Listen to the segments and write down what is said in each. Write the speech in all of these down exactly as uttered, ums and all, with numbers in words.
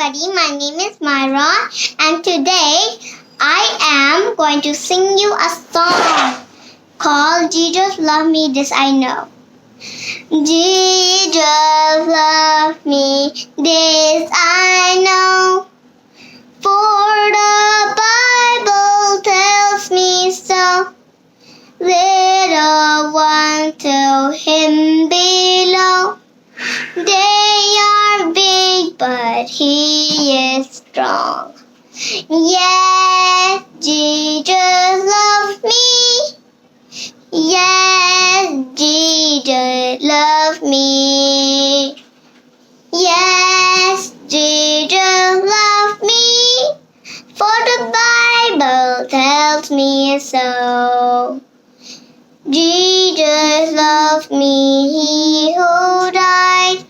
everybody, my name is Myra, and today I am going to sing you a song called Jesus Love Me, This I Know. Jesus love me, this I know. For the Bible tells me so. Little one to him below. They are weak, but he is strong. Yes, Jesus loves me. Yes, Jesus loves me. Yes, Jesus loves me. For the Bible tells me so. Jesus loves me, he who died.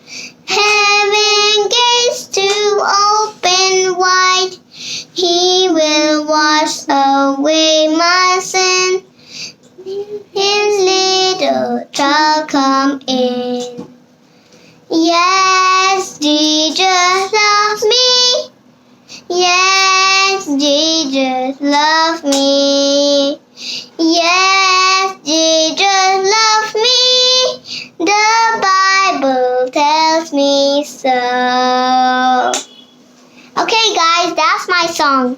Heaven gates to open wide. He will wash away my sin. In little child come in. Yes, Jesus loves me. Yes, Jesus loves me. Yes, Jesus loves me. The Bible tells me so. Okay, guys, that's my song.